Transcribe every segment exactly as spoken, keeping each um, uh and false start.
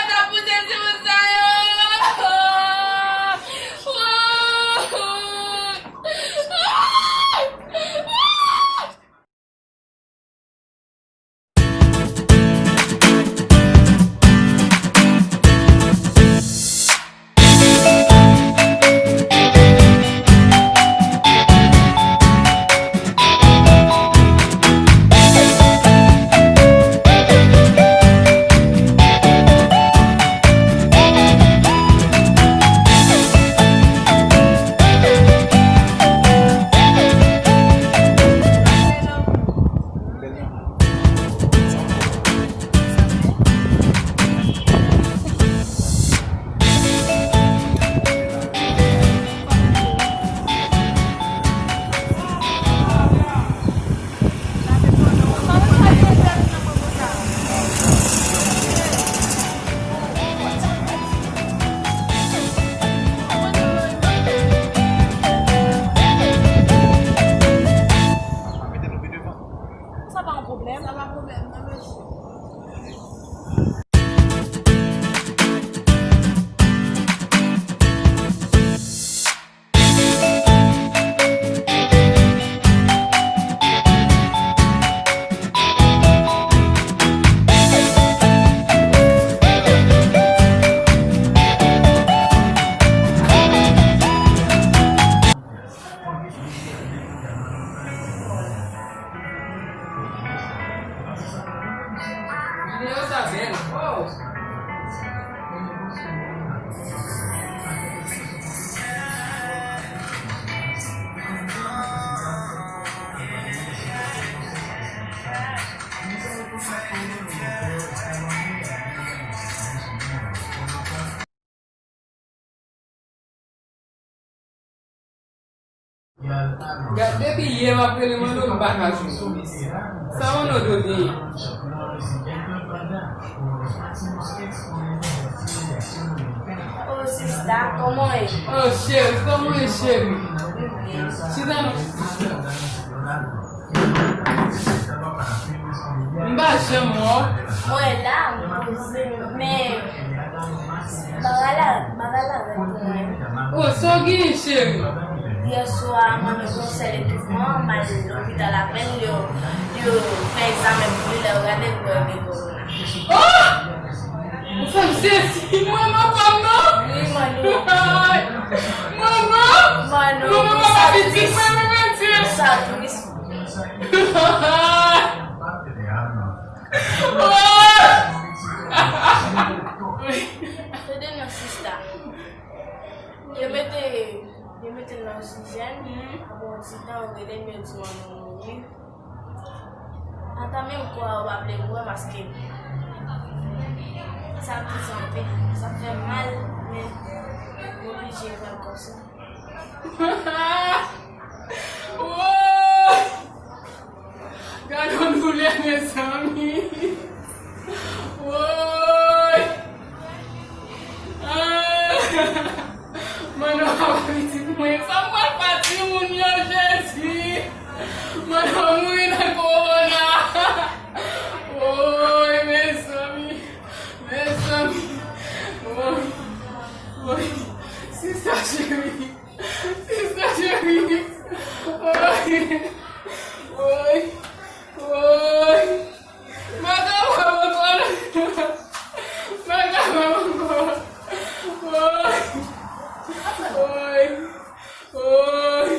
yo t ap pouse sirop sa yo. Sa pa yon pwoblèm. Sa pa pwoblèm, non, mesye. Videyo sa bèl. Wow. Gad, depi yè m ap rele Manno, m pa ka jwenn. Sa Manno dwe genyen? Oh, sista, kòman w ye? Oh, cheri, kòman w ye, cheri? Chita non. M pa janm wè w. Mwen la, m poze, men bagay la, bagay la rèd pou mwen. Oh, sa w genyen, cheri? Yè swa, mwen gen yon sèl etoufman, m al lopital avè l, yo, yo fè egzamen pou li, lè yo gade, yo wè m gen kowona. Oh! Ou fè m sezi, mwen non, mwen non. Wi, mwen non. Mwen non. Mano, mwen pa pitit mwen, mwen menm, Dye. Sa tris. Tande non, sista. Yo mete, yo mete l nan oksijèn, apre yon ti tan, yo rele m, yo di m, "Mano, mouri." Ata menm kò a, yo pa vle m wè paske sa tris anpil. Sa fè mal, men m oblije pran l konsa. Woy! Gade yon doulè, mezanmi. Woy! Ah! Mano, papa pitit mwen, sa m pral fè timoun yo, Jezi! Mano mouri nan kowona! Woy, mezanmi! Mezanmi! Woy! Woy! Sista cheri! Sista cheri! Woy! Woy! Woy! Maka mwen ankò! Maka mwen ankò! Woy! Woy! Woy!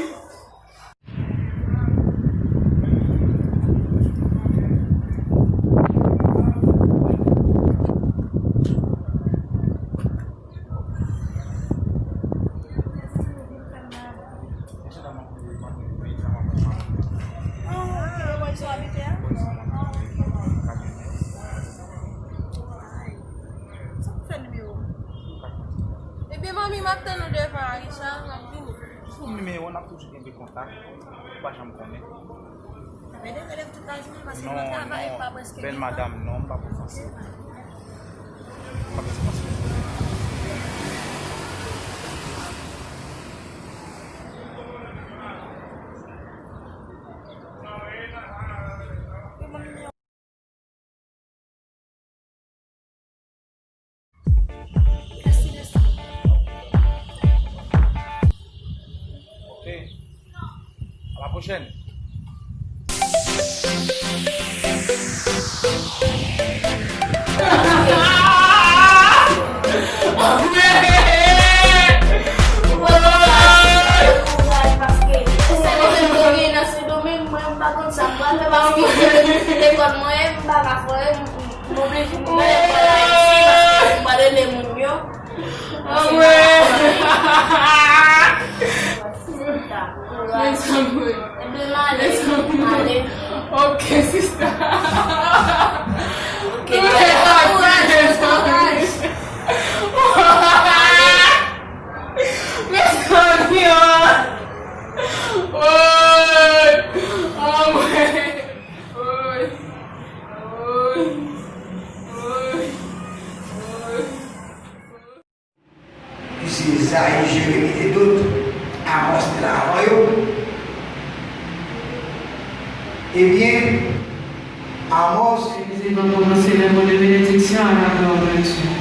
Ebyen, manmi, m ap tann ou devan a, Richard, m ap vini. Sou nimewo, n ap toujou kenbe kontak. Ou pa janm konnen. Non, non, bèl madanm, non, m pa pran fanse. M pa bezwen fanse. Ok. À la prochaine. Paske se mwen menm ki gen nan Sendomeng, mwen, m pa konn sa m pral fè, paske lekòl mwen, m pa ka fè, m oblije m gade lekòl Ayiti, paske m pral rele moun yo. Anmwey! Mezanmi. Ebyen, m ale, m ale. Ok, sista. Ok, kouraj, kouraj. Mezanmi, oh! Woy! Anmwey! Woy! Woy! Woy! Woy! Misye Zayi Jeremi te dout, Amòs te la avan yo. Ebyen, Amòs. Sezi nan non nan Senyè, Bondye benediksyon, a la glwa, benediksyon.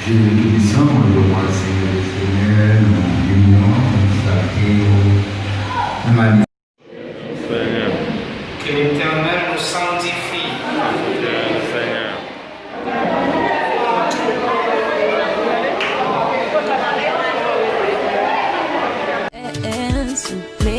Jezi Toupisan, mwen yo mwen Senyè de Senyè, nou beni w, nou egzalte w, nou mani. Senyè. Que l'Éternel nous sanctifie. Senyè. Souple.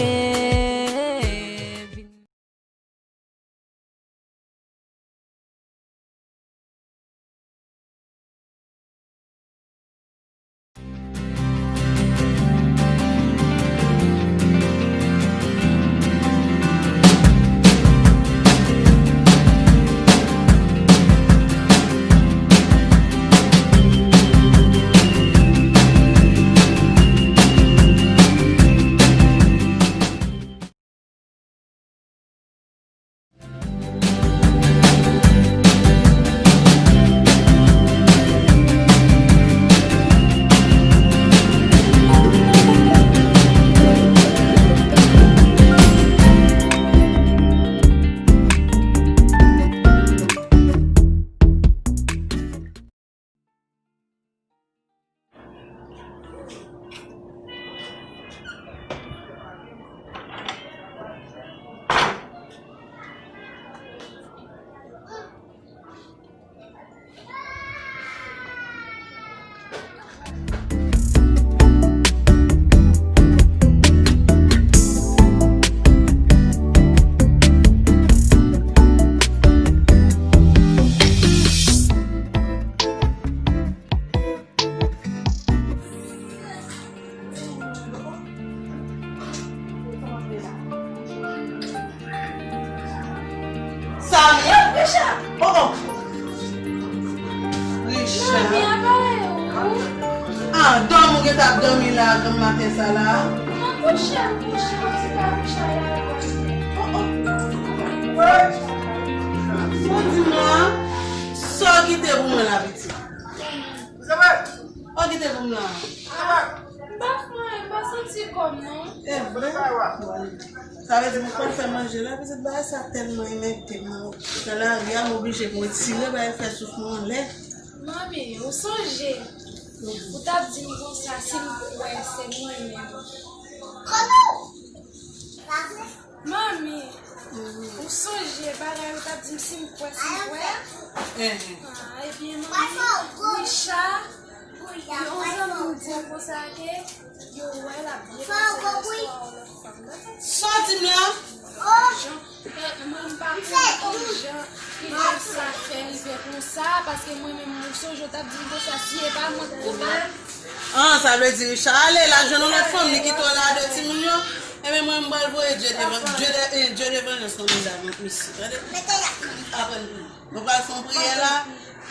Mami, Richard! Oh, oh! Richard! Mami, apa e ou? Ah, dòmi ou gentan ap dòmi la, granm maten sa la? Mwen kouche, m kouche, m ti pa kouche la. Oh, oh! Sa w di m la? Sa w kite pou mwen la, pitit? Sa w kite pou m la? M pa fè anyen, m pa santi kò m non. E vre? Sa vle di mwen pral fè manje la, pitit, bagay sa tèlman enète m nan. Nan lari a, m oblije m retire bagay fè souf mwen anlè. Manmi, ou sonje? Ou t ap di m konsa, si m kwè, se mwen menm. Manmi, ou sonje bagay ou t ap di m si m kwè, si m kwè? Enhen. Ah, ebyen, manmi, Richard, yon zanmi m di m konsa ke yo wè l ap byen pase nan espwa yon lòt fanm. Sa w di m la? Jan, eh, mwen m pa konn kijan, kijan sa fè rive konsa, paske mwen menm, ou sonje w t ap di m konsa, si e pa mwen k koupab. Ah, sa vle di Richard ale la jwenn yon lòt fanm, li kite w la de timoun yo. Ebyen, mwen, m pral voye Dye devan, Dye de, eh, Dye devan nan sou medam misye, tande? Aprann priye. Nou pral fè yon priyè la.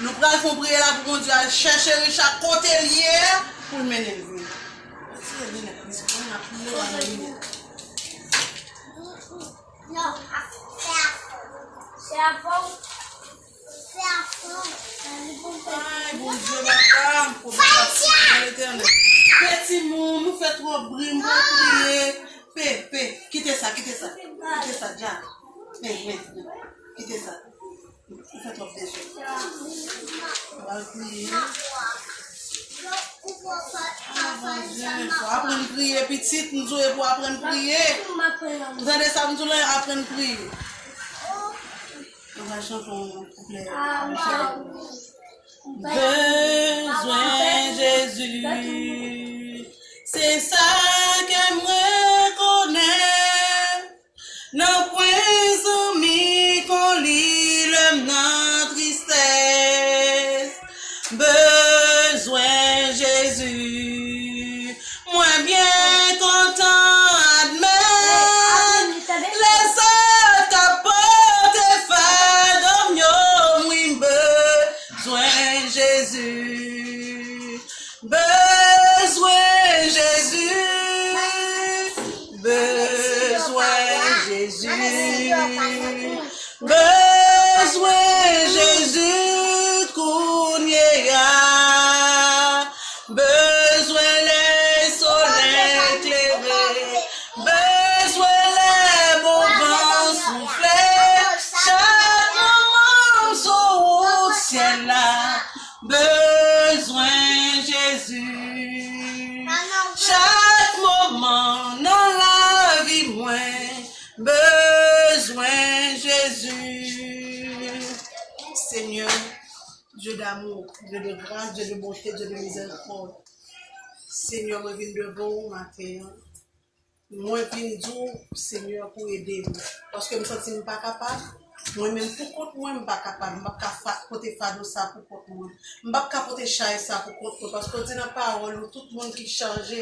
Nou pral fè yon priyè la pou Bondye al chèche Richard kote l ye a, pou l mennen l vini. Retire linèt misye, pou n ap priye la nan linèt. Ay, Bondye, papa, m konnen sa, Letènèl. Pè timoun, nou fè twòp bri, m pral priye. Pe, pe, kite sa, kite sa. Kite sa, dja. Pen, pen, kite sa. Ou fè twòp bezwen. M pral priye. Ah, Bondye, fò aprann priye, pitit, m di w, e pou aprann priye. Ou tande sa m di w la, aprann priye. Nou va chante yon kouplè. Bezwen Jezi, se sa ke m rekonèt. Nan pwen zanmi kon li lè m nan tristès. Bezwen Jezi. Mwen byen kontan admèt lèzòt k ap pote fado m yo, m bezwen Jezi. Bezwen Jezi. Bezwen Jezi. Bezwen Jezi kounye a. Bezwen lè solèy klere. Bezwen lè bon van soufle. Chak moman m sou wout syèl la. Bezwen Jezi. Chak moman nan lavi mwen. Bezwen Jezi. Senyè, Dye damou, Dye de gras, Dye de bonte, Dye de mizèrikòd. Senyè, mwen vin devan ou maten an. Mwen vin di w, Senyè, pou ede m. Paske m santi m pa kapab. Mwen menm pou kont mwen, m pa kapab. M p ap ka fa-, pote fado sa pou kont mwen. M p ap ka pote chay sa pou kont mwen. Paske w di nan pawòl ou, tout moun ki chaje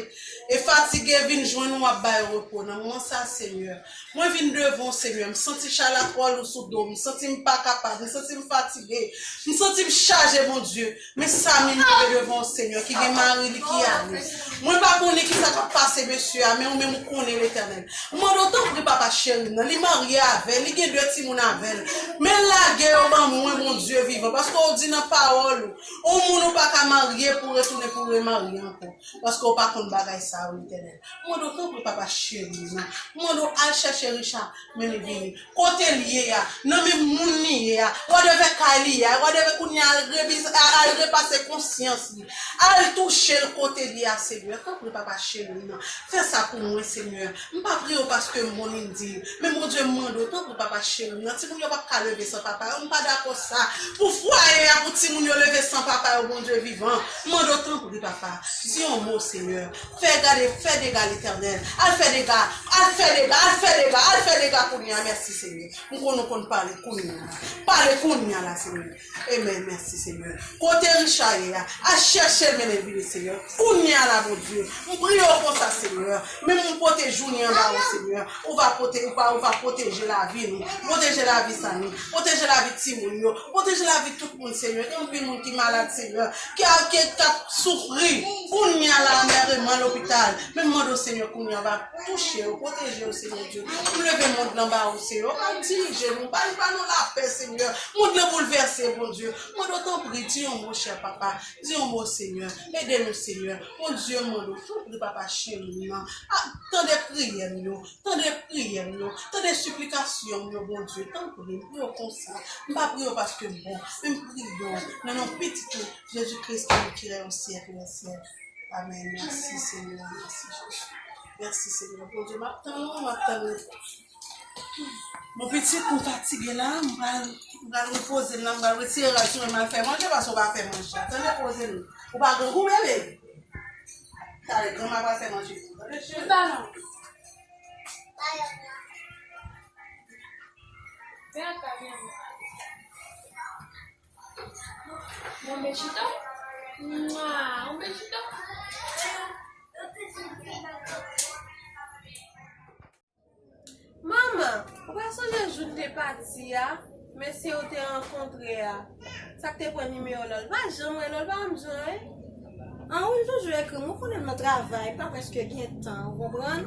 e fatige vin jwenn ou, w ap ba yo repo. Nan moman sa, Senyè, mwen vin devan w, Senyè. M santi chay la twò lou sou do m. M santi m pa kapab. M santi m fatige. M santi m chaje, Bondye. Men sa m leve devan w, Senyè, ki gen mari li ki ale. Mwen pa konnen ki sa k ap pase mesye a, men ou menm ou konnen, Letènèl. M mande w tanpri, papa cheri m nan, li marye avè l, li gen de timoun avè l. Men lage yo ban mwen, Bondye vivan, paske w di nan pawòl ou, yon moun ou pa ka marye pou retounen pou remarye ankò, paske w pa konn bagay sa yo, Letènèl. M mande w tanpri, papa cheri m nan, m mande w al chèche Richard, mennen vini. Kote l ye a, nan menm moun li ye a, whatever kay li ye a, whatever kounye a al reviz-, a-, al repase konsyans li, al touche l kote l ye a, Senyè, tanpri papa cheri m nan, fè sa pou mwen, Senyè. M pa priye w paske m bon, li di, men Bondye, m mande w, tanpri papa cheri m nan, timoun yo p ap ka leve san papa yo, m pa dakò sa, pou fwaye a, pou timoun yo leve san papa yo, Bondye vivan, m mande w, tanpri papa, di yon mo, Senyè, fè gade, fè dega, Letènèl, al fè dega, al fè dega, al fè dega, al fè dega kounye a, mèsi, Senyè. M konn ou konn pale kounye a la. Pale kounye a la, Senyè. Amen. Mèsi, Senyè. Kote Richard ye a? Al chèche l, mennen l vini, Senyè. Kounye a la, Bondye. M priye w konsa, Senyè. Menm ou pwoteje w ni anba w, Senyè. Ou va pwote-, ou va, ou va pwoteje lavi nou. Pwoteje lavi lavi Samy, pwoteje lavi timoun yo, pwoteje lavi tout moun, Senyè. Gen anpil moun ki malad, Senyè, ki ap, ki, k ap soufri kounye a la, amèreman lopital. Men m mande w, Senyè, kounye a, va touche yo, pwoteje yo, Senyè Dye. M leve mond lan ba ou, Senyè. Ou pa dirije nou, ou pa, ou pa nou lapè, Senyè. Mond lan boulvèse, Bondye. M mande w, tanpri, di yon mo, chè papa. Di yon mo, Senyè. Ede nou, Senyè. Bondye, m mande w, tanpri, papa cheri m nan. A, tande priyè m yo. Tande priyè m yo, tande siplikasyon m yo, Bondye, tanpri, m priye w konsa. M pa priye w paske m bon, men m priye w nan non Pitit ou, Jezi Kris, ki viv, ki règne au siècle des siècles. Amèn. Mèsi, Senyè. Mèsi, Jezi. Mèsi, Senyè. Bondye, m ap tann ou, m ap tann ou. Bon, pitit, m fatige la, m pral, m pral repoze m la, m pral retire rad sou mwen, m al fè manje, paske w pa fè manje. Tande koze m. Ou pa grangou, bebe? Talè, granma pral fè manje pou ou. Tande, cheri? Ou pa non. Vin ak mwen. Bon, bechito. Mwa, bon, bechito. Manman, ou pa sonje jou n te pati a, mesye ou te rankontre a? Sa k te pran nimewo Lòl? Pa janm wè Lòl, pa janm jwenn. An wi, l toujou ekri m. Ou konnen m nan travay, m pa prèske gen tan, ou konprann?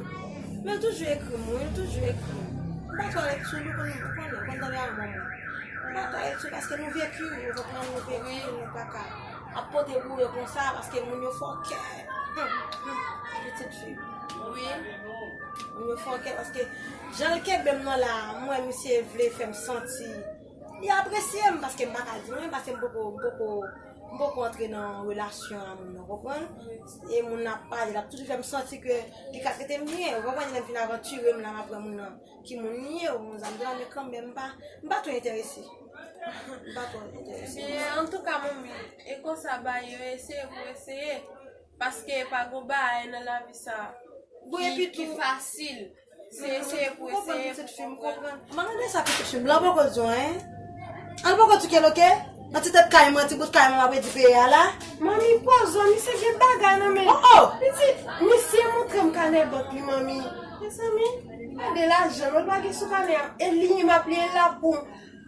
Men l toujou ekri m, wi, l toujou ekri m. M pa twò ret sou li, ou konnen, ou konnen, ou konn tande a manman. M pa twò ret sou li paske nou vye kire, ou konprann, nou vye kire, nou pa ka ap pote boure konsa paske moun yo fòkè. Hum, hum, pitit fi m. Wi. Moun yo fòkè paske jan l kenbe m nan la, m wè misye vle fè m santi li apresye m paske m pa ka di anyen, paske m poko, m poko, m poko antre nan relasyon a moun nan, konprann? E moun nan ap pale, l ap toujou fè m santi ke li ka trete m byen, ou konprann? Lè m fin avantire m la, m ap wè moun nan ki moun li ye, ou moun zam de la, men kanmenm, m pa, m pa twò enterese. M pa twò enterese. Ebyen, antouka, manmi, e konsa bagay yo ye, eseye pou eseye. Paske pa gon bagay nan lavi sa ki, ki fasil. Se eseye pou eseye pou konprann. Mwen gade sa pitit fi m, l an poko di anyen. An poko di kèl oke? Nan ti tèt kay mwen, ti bout kay mwen, m ap redi peye a la. Manmi, poze w, misye gen bagay nan men l. Oh, oh! Pitit, misye montre m kanè bòt li, manmi. Mezanmi, gade lajan, l pa gen sou kanè a. E li m ap li la pou,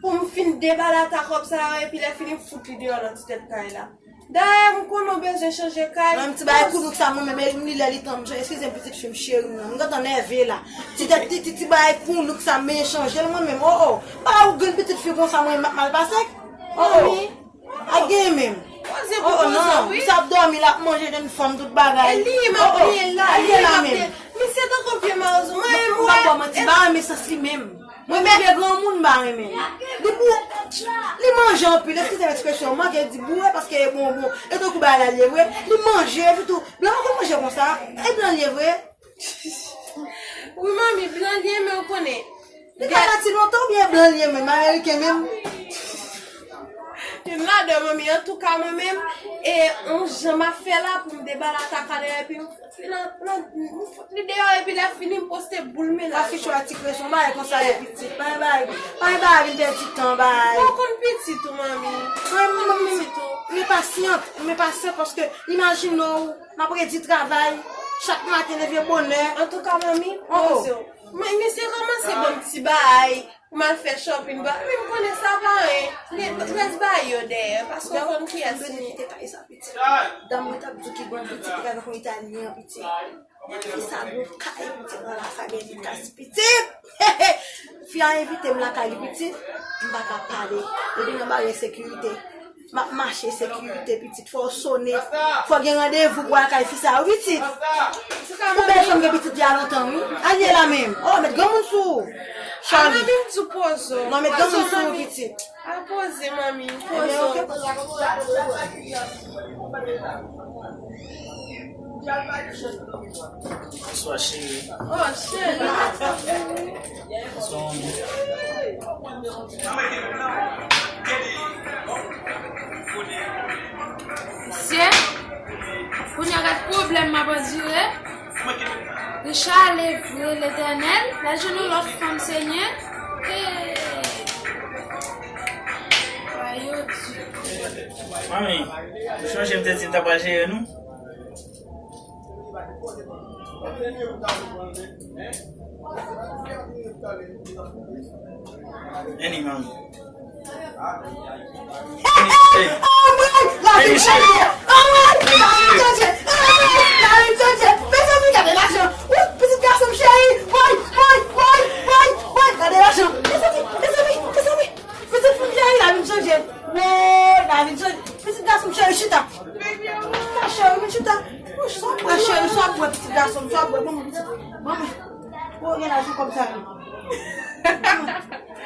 pou m fin debalata kòb sa yo, epi lè fini m fout li deyò nan ti tèt kay la. Dayè, m konnen w bezwen chanje kay. Menm ti bagay kounouk sa, mwen menm, e li lè li tan m chanje. Eskize m, pitit fi m, cheri m nan. M gentan nève la. Ti tèt, ti, ti, ti bagay kounouk sa, men chanje l mwen menm. Oh, oh. Bagay ou grenn pitit fi konsa, mwen m ap mal pase. Oh, oh. A gen menm. Oh, oh, non. Misye ap dòmi, l ap manje jèn fanm, tout bagay. E li m ap li la, li m ap li. Misye tankou vye mawozo. Mwen, mwen. M pa ba w manti, m pa renmen sans li menm. Mwen menm vye granmoun m pa renmen. Li bou, li manje anpil, eskize m ekspresyon, m manke di boure paske bon, bon, e tankou bagay la l ye vre. Li manje, epi tou, blan pa konn manje konsa, e blan l ye vre. Wi, manmi, blan l ye, men ou konnen. Li ka pati lontan oubyen blan l ye menm, ameriken menm? Youn ladan, manmi, antouka mwen menm, e yon jan m ap fè la pou m debalata kanè epi m fout li nan, nan, m fout li deyò epi lè fini m poste boul mennaj mwen. Pa fichwa ti kre, se yon bagay konsa ye pitit. Pa gen bagay, pa gen bagay vin pèdi tan bay. Ou konn pitit ou, manmi. Mwen, mwen, mwen, mwen pasyant, mwen pasyant paske imajine w, m ap redi travay, chak maten leve bonè. Antouka, manmi, poze w. Men, misye kòmanse ban m ti bagay pou m al fè shopping, ba, men m konnen sa pa anyen. Rès bagay yo dèyè, paske w konn kiyès li ye. M bezwen kite kay sa, pitit. Dam mwen t ap di w ki bon pitit, li ka gen yon italyen, pitit. Fi sa gon kay, pitit, nan la sa gen li kas, pitit. Fi a envite m lakay li, pitit. M pa ka pale. Epi nan baryè sekirite. M ap mache sekirite, pitit. Fò w sone. Fò w gen randevou pou al kay fi sa a, wi, pitit. Pou bèl fanm gen pitit li a lontan, wi. Al ye la menm. Oh, met granmoun sou ou. Chali. Non, met granmoun sou ou, pitit. A poze, manmi. Poze. Bonswa, cheri. Oh, cheri. Bonswa, manmi. Mesye, kounye a gad pwoblèm m ap andire. Richard leve Letènèl, l al jwenn yon lòt fanm, Senyè. Hey! Bagay yo di. Manmi, ou sonje m te di m ta pral jere nou? Any, mami. Anmwey! Lavi m chanje! Anmwey! Lavi m chanje! Anmwey! Lavi m chanje! Mezanmi, gade lajan! Wi, pitit gason m cheri! Woy! Woy! Woy! Woy! Woy! Gade lajan! Mezanmi! Mezanmi! Mezanmi! Pitit fi m cheri, lavi m chanje! Woy! Lavi m chanje! Pitit gason m cheri, chita! Chita, cheri, vin chita! Sa w ap bwè, cheri? Sa w ap bwè, pitit gason m? Sa w ap bwè? Ban mwen pitit. Ban mwen. Ou gen lajan kòm sa, wi.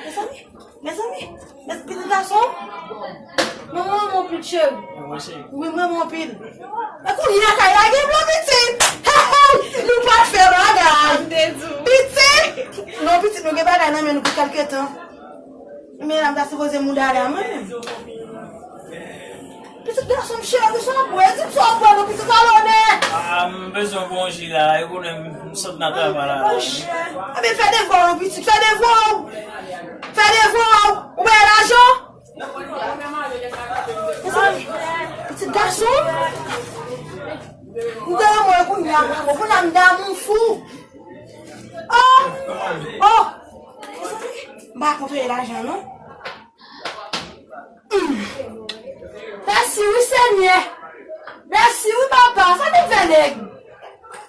Mezanmi! Mezanmi, mezanmi, pitit gason. Manman, manman, anpil cheri. Wi, manman, anpil. E kounye a kay la gen blan pitit. Hey, hey, nou pral fè bagay. Pitit. Non, pitit, nou gen bagay nan men nou pou kèlke tan. Men la, m ta sipoze mouda la, mwen. Pitit gason m cheri, sa w ap bwè? Di m sa w ap bwè non, pitit, alò nèt. Ah, m bezwen bwè yon ji la, e konnen m sot nan travay la. Monchè. Ebyen, fè devwa w non, pitit, fè devwa w. Fè devwa w. Ou bay lajan? Mezanmi, pitit gason. M te renmen w kounye a, bravo. Kounye a m damou fou. Oh! Oh! Mezanmi, m pa konn fè lajan non. Mèsi wi Senyè. Mèsi wi papa. Sa pou m fè nèg?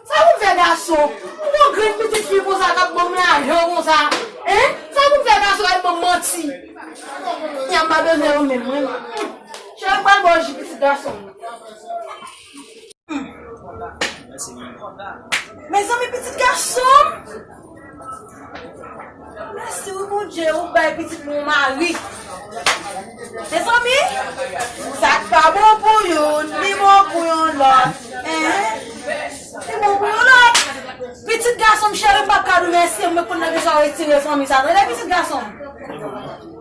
Sa pou m fè gason? M gon grenn pitit fi konsa k ap ban m lajan konsa. Hein? Sa pou m fè gason k ap ban m manti? Nyan m pa bezwen yo menm mwen. Chè m pral bò ji pitit gason. Mezanmi, pitit gason m. Mèsi wi Bondye, ou bay pitit mwen yon mari. Mezanmi, sa k pa bon pou youn, li bon pou yon lòt. Hein? Li bon pou yon lòt. Pitit gason m cheri, m p ap ka di w mèsi, mwen konn nan bezwen retire fanmi sa. Tande pitit gason m.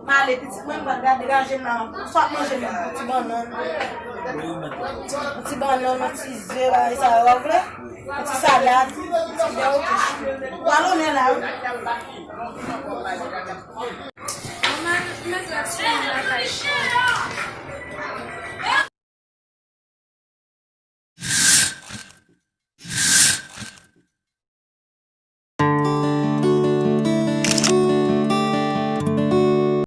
M ale pitit mwen, m pral gade raje m la. Sa w ap manje menm? Yon ti bannann. Yon ti bannann, yon ti ze, bagay sa yo, w ap vle? Yon ti salad, yon ti bè, oke. Ou al onè la, wi. Manman, m met lòt sou mwen.